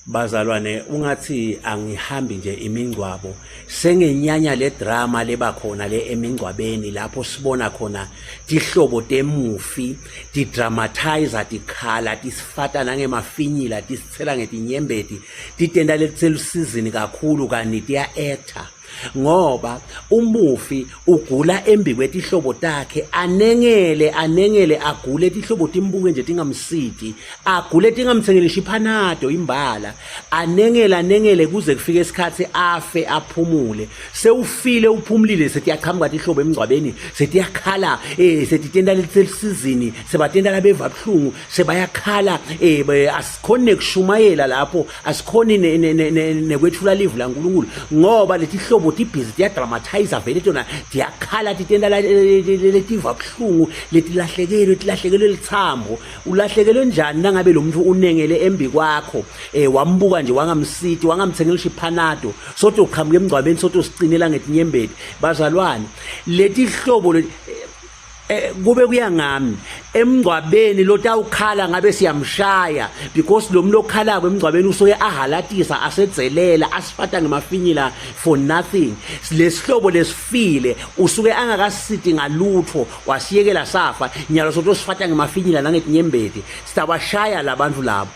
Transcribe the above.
Bazalwane ungathi angihambi nje imingcwabo sengenyanya le drama leba khona le emingcwabeni lapho sibona khona tihlobo temufi tidramatize tikhala tisifata nangemafinyila tisitsela ngetinyembeti titenta letiselusizini kakhulu kani tiya-actor ngoba umufi ugula embi kwetihlobo takhe anengele anengele agule tihlobo timbuke nje tingamsiti agule tingamthengeli ngisho iphanado imbala anengele anengele kuze kufike isikhathi afe aphumule sewufile uphumulile setiyaqhamuka tihlobo emngcwabeni setiyakhala eh setitenta lelisizini sebatenta labeva buhlungu sebayakhala eh asikhoni nekushumayela lapho asikhoni nekwethula livu laNkulunkulu ngoba letihlobo tibhizi tiyadramatize vele tona tiyakhala titenta letiva buhlungu letilahlekelwe tilahlekelwe lithambo ulahlekelwe njani nangabe lo muntu unengele embi kwakho eh wambuka nje wangamsiti wangamthengela isiphanado sothi uqhamuka emngcwabeni sothi usicinela ngetinyembeti bazalwane letihlobo Eh, kube kuya ngami emngcwabeni lotawukhala ngabe siyamshaya because lo muntu okhalako emngcwabeni usuke ahalatisa asedzelela asifata ngemafinyila for nothing lesihlobo lesifile usuke angakasiti ngalutho wasiyekela safa nyalo sotosifata ngemafinyila nangetinyembeti sitabashaya labantu labo.